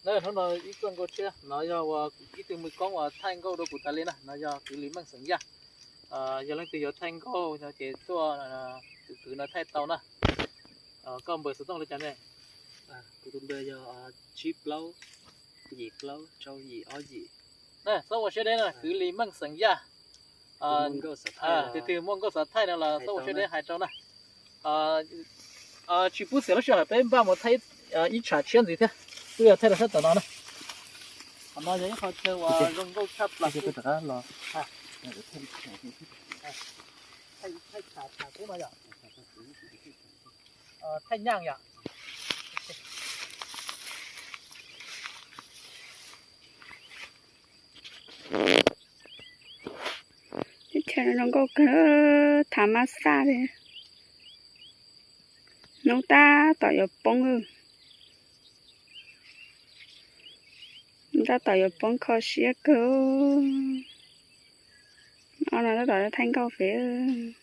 Hnub no ib txoj nkauj tshiab no yog uas ib tug mwj koob uas thaij nkauj rau kuv tas li na, no yog kwv Lis Meej xeem Yaj. Yog leej twg yuav thaij nkauj no ces tuaj, kwv no thaij tau na. Koj npawb xov tooj li cas ne? Kuv tus npawb yog tsib plaub yim plaub rau yim ob yim. Txhob ua siab deb na, kwv Lis Meej xeem Yaj. Tus twg muaj nkauj xav thaij no los txhob ua siab deb hais rau na. Tsis pub xiam lub sij hawm, peb npaj mus thaij ib tshav tshiab ntxiv thiab, twb yog thaij rau sab tom no na. Qhov no yog ib qho chaw uas zoo nkauj tshaj plaws. Thaij nyaj yom. Teb chaws no zoo nkauj kawg, thav mab xaj li. Hnub tab tom yuav poob, hnub tab tom yuav poob kho siab kawg. Ob no tab tom thaij nkauj pem.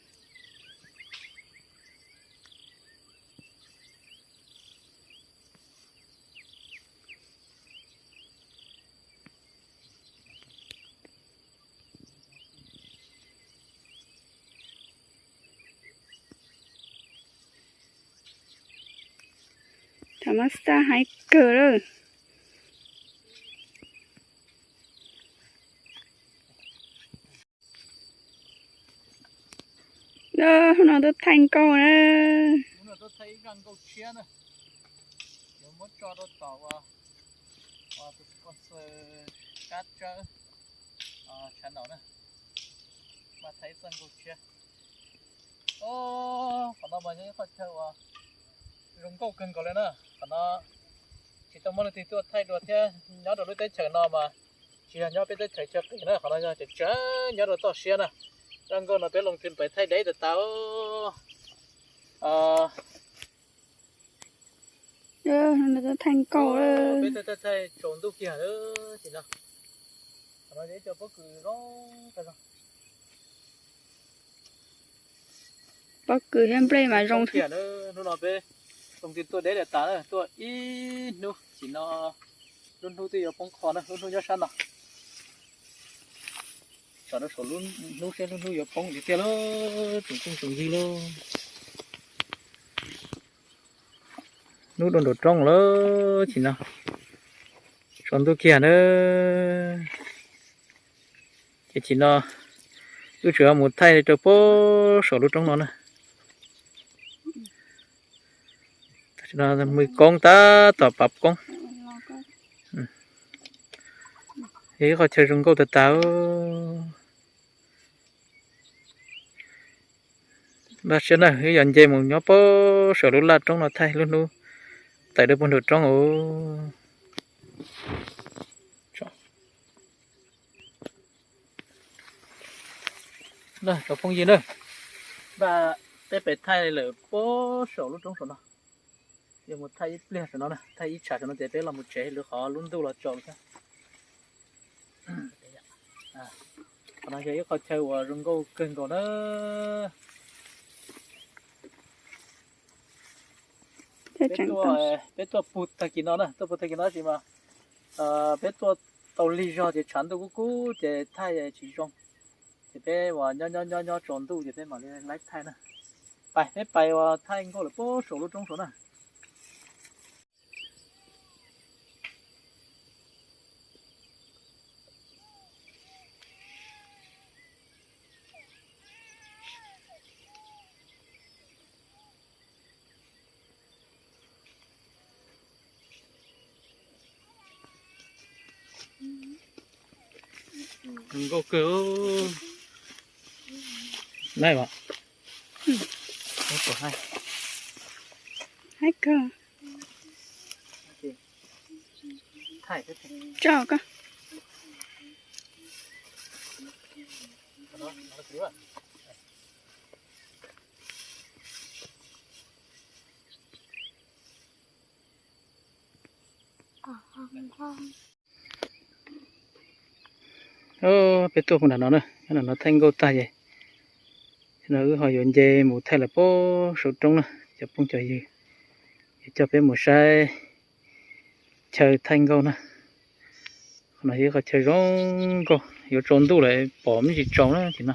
Thav mab xaj heev kawg lawm. Hnub no tuaj thaij nkauj na. Tuaj thaij ib zaj nkauj tshiab na, yuav muab tso rau tom uas tus sponsor Kab Tsawb channel na, mas thaij ib txoj nkauj tshiab. Qhov no mas yog ib qho chaw uas zoo nkauj kawg nkaus li na. Qhov no tsis tau muaj leej twg tuaj thaij dua thiab, nyob rau lub teb chaws no mas tsis yog nyob peb teb chaws chaw qis na, qhov no yog tseem tseem nyob rau toj siab na. Zaj nkauj no peb loo twg pais thaij deb tas tas. Thaij nkauj, peb thaij thaij tsaus ntuj kiag lawm tim no. Qhov no yog ib co pob kws zoo, pob kws thiab nplej mas zoo tiag. Hnub no peb loo twg tuaj deb tas tas na, tuaj ib hnub tim no, lub hnub twb yuav poob qho na, lub hnub nyob sab no. Saum rau saum lub hnub seb lub hnub yuav poob tiag tiag lauj, tsoom phooj tsoom ywg lauj. Hnub dua nraum roob lawm tim no, tsaus ntuj kiag na. Ces tim no wb tseem mus thaij rau puag saum lub roob no na. Tam sim no mwj koob tab tom pav koob. Yog ib qho chaw zoo nkauj tas tas. Npaj siab na, wb yuav nce mus nyob puag saum lub laj roob no thaij lub hnub tawm rau puag nraum roob os. Cov phooj ywg na, npaj peb pem thaij lawm puag saum lub roob saum no. Yuav mus thaij ib pliag saum no, thaij ib tshav saum no ces peb los mus tsev lwm qhov lub ntuj los tsaus lawm thiab. Qhov no yog ib qho chaw uas zoo nkauj kawg nkaus na. Peb tuaj puag tag kis no na, tuaj puag tag kis no tab sis mas peb tuaj tau lig zog ces tshav ntuj kub kub ces thaij tsis zoo. Ces peb uas nyob nyob nyob nyob tsaus ntuj ces peb mam li laib thaij na. Pais peb pais uas thaij nkauj lawm puag saum lub roob saum na. Zoo nkauj kawg. Laib os. Haib kawg. Tso koj. Peb tuaj puag nram no na, nram no thaij nkauj tag ces no wb ho yuav nce mus thaij lawm puag saum roob na, cov phooj cov ywg, yuav coj peb mus saib Chaw thaij nkauj na. Qhov no yog ib qhov chaw zoo nkauj, yuav tsaus ntuj lawm pom me ntsis tsaus na tim no.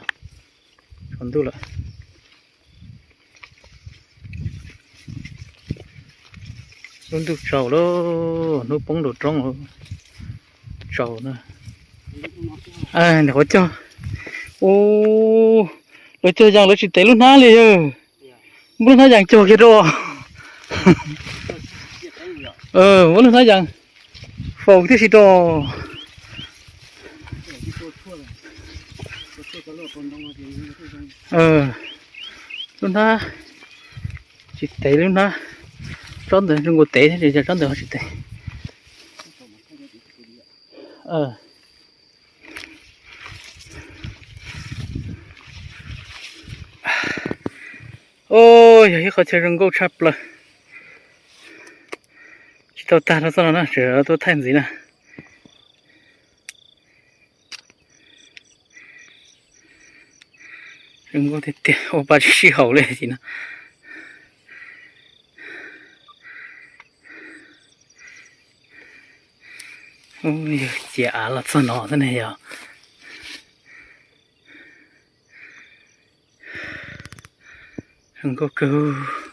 Tsaus ntuj lawm. Lub ntuj tsaus lawm, hnub poob nraum roob tsaus na. Nim qhuav cog, ua, lawv cog yas lawv tsis tev lub hnab li yawg. Muab lub hnab yas cog kiag rau. Muab lub hnab yas faus tib si rau. Lub hnab tsis tev, lub hnab, tsob ntawd zoo nkaus tev thiab, tsob ntawd ho tsis tev. Yog ib qhov chaw zoo nkauj tshaj plaws. Tsis tau tag rau txoj no na, tseem tuaj thaij ntxiv na. Zoo nkauj tiag tiag, ua pa tsis sib haum li tim no. Yog ciav av los txog no xwb ne yog. Zoo nkauj kawg.